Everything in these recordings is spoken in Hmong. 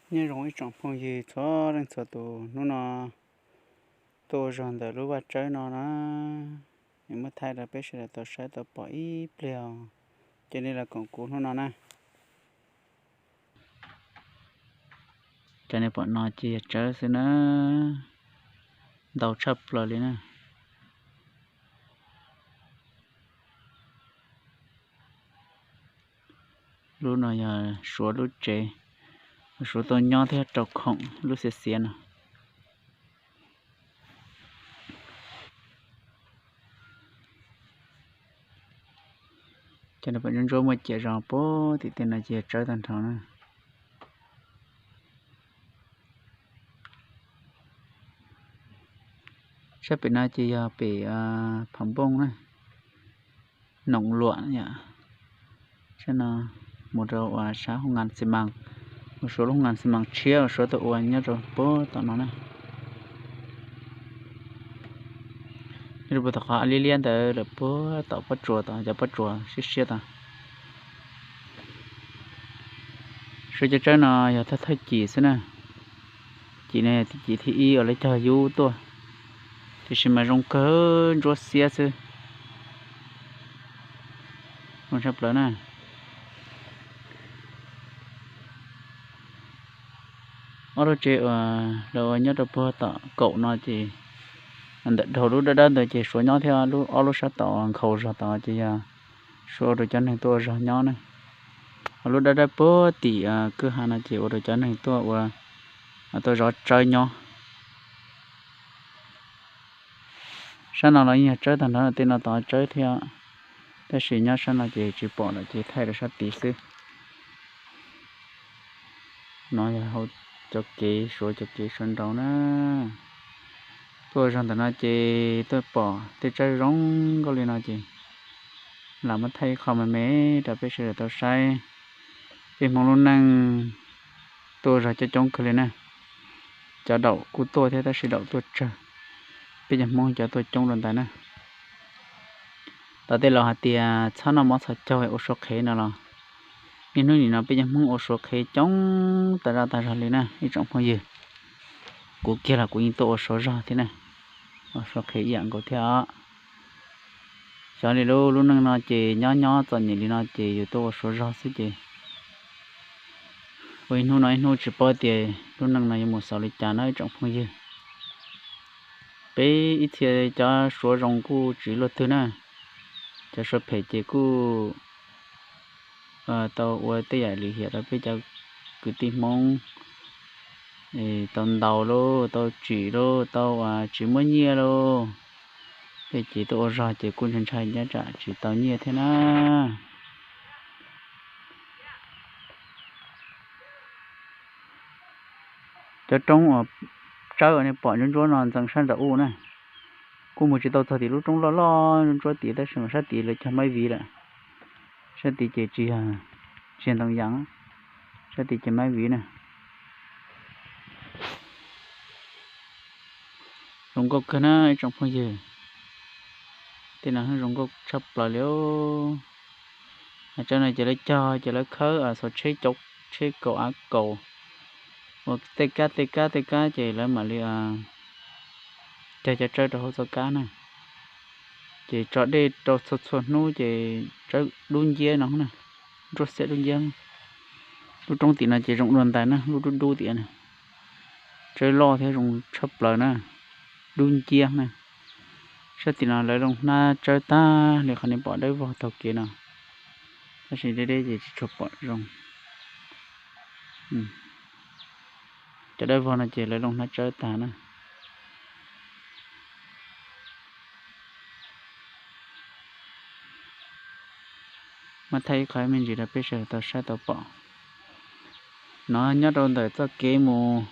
Nyob zoo ib tsoom phooj ywg txhua leej txhua tus, hnub no tuaj ua zog ntawm lub vaj tsawb no na, es muab thaij rau peb sawv daws tau saib tau pom ib pliag os. Ces nej los koom kuv hnub no na. Cov nej pom no ces yog tsawb xwb na, ntau tshaj plaws li na. Lub no yog Suav lub tsev, Suav tuaj nyob thiab rau khoom lub xiav xiav no. Cov no pom ntsuab ntsuab muaj ciam zos puag tim tej no ces yog tsawb tag nrho na. Sab pem no ces yog pem Phav Npooj na, Noom Luam yom. Sab no mus rau uas sab hoo nkas xi mas, mus Suav lub hoo nkas xi mas tshiab uas Suav tuaj ua nyob rau puag tom no na. Nyob rau puag tom qhov liab liab ntawd lawm puag tom pob tsuas tod, cov pob tsuas siab siab tod. Suav cov tsawb no yog thawj thawj cim xwb na. Cim no yog cim thib ib uas lawv cog yub tuaj, tiam sis mas zoo kawg, ntsuab xiab xwb. Zoo tshaj plaws na. Ob lub tsev uas lawv ua nyob rau puag tom kaum no ces ntawm dhau lub dawb dawb ntawd ces Suav nyob thiab, ob lub sab tom nkhaus zog tod ces yog Suav ua rau cov neeg tuaj ua zog nyob na. Ho lub dawb dawb puag tim kwj ha no ces ua rau cov neeg tuaj ua, tuaj zov tsawb nyob. Sab no los yeej yog tsawb tag nrho, tej no tod tsawb thiab, tab sis nyob sab no ces tsis pom lawm ces thaij rau sab tid xwb. No yog hauv cov kev Suav, cov kev Suav nraud na. Tuaj zog ntawm no ces tuaj pom tej tsawb zoo nkauj li no ces lam muab thaij ib qho me me rau peb sawv daws tau saib. Peb Hmoob lub neej tuaj zog coob coob kawg li na. Cov daum kuj tuaj thiab tab sis daum tuaj tsawg, peb cov Hmoob cov tuaj coob dua ntais na. Tau tej laus hais tias txhob noj mov txhos caug ua suav qhev no los, niaj hnub nim no peb cov Hmoob ua suav qhev coob tas zaj tas zog li na ib tsoom phooj ywg. Kuv kiag los kuv yeej tuaj ua suav zog thiab na, ua suav qhev ib yam nkaus thiab os. Xyov li lub, lub neej no ces nyob nyob txom nyem li no ces yus tuaj ua suav zog xwb ces ua ib hnub no ib hnub tsis paub tias lub neej no yuav mus xaus li cas na ib tsoom phooj ywg. Peb ib txhia cov suav zoo kuj tsis luaj twg na, cov suav phem ces kuj tau ua tej yam lim hiam rau peb cov kwv tij Hmoob, tau ntaus lauj, tau tsim lauj, tau tsis muab nyiaj lauj. Tej ces tuaj ua zog ces kuj ntshai ntshai nyob tsam tsis tau nyiaj thiab na. Cov roob uas tsawb uas nej pom ntsuab ntsuab no ntxeev sab nram ub na, kuj mus tsis tau txog tim lub roob loj loj ntsuab ntsuab tid tab sis mas sab tid lawv cog maiv viv lawm. Sab tid ces tsis yog, tsis yog ntoo yas, sab tid ces maiv viv na. Zoo nkauj kawg na ib tsoom phooj ywg, tej no zoo nkauj tshaj plaws li. Tsawb no ces lawv cog ces lawv khawb xuas tsheb cauv, tsheb kaum av kaum, ua tej kab tej kab tej kab ces lawv mam li cog cov tsawb rau hauv txoj kab na. Ces tso dej rau txhua txhua hnub ces tsawb dub nciab no na, ntsuab xiab dub nciab. Lub roob tim no ces zoo dua ntais na, lub dub dub tim no, tsawb loj thiab zoo tshaj plaws na, dub nciab na. Sab tim no lawv loo hnab tsawb tag li qhov nej pom dawb vog taug kev no, tab sis deb deb ces tsis tshua pom zoo. Cov dawb vog no ces lawv loo hnab tsawb tag na. Muab thaij ib qho me ntsis rau peb sawv daws tau saib tau pom. No nyob rau ntawm txoj kev mus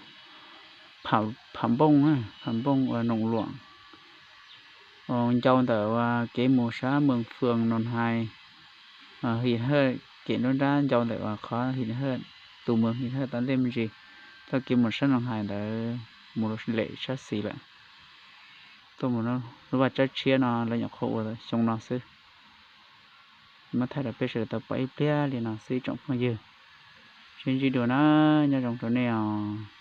Pham Npooj, Pham Npooj uas Noom Luam, ncau ntawm uas kev mus sab Mees Fwm Noos Hais, His Hawj, kem nruab nrab ncau ntawm uas qhov His Hawj, tus mus His Hawj tau ntej me ntsis, txoj kev mus sab Noos Hais ntawd mus lem sab xis lawm. Tuaj mus lub vaj tsawb tshiab no lawv nyuam qhuav ua xyoo no xwb. Muab thaij rau peb sawv daws tau pom ib pliag li no xwb ib tsoom phooj ywg. Sib ntsib dua na, nyob zoo rau nej os.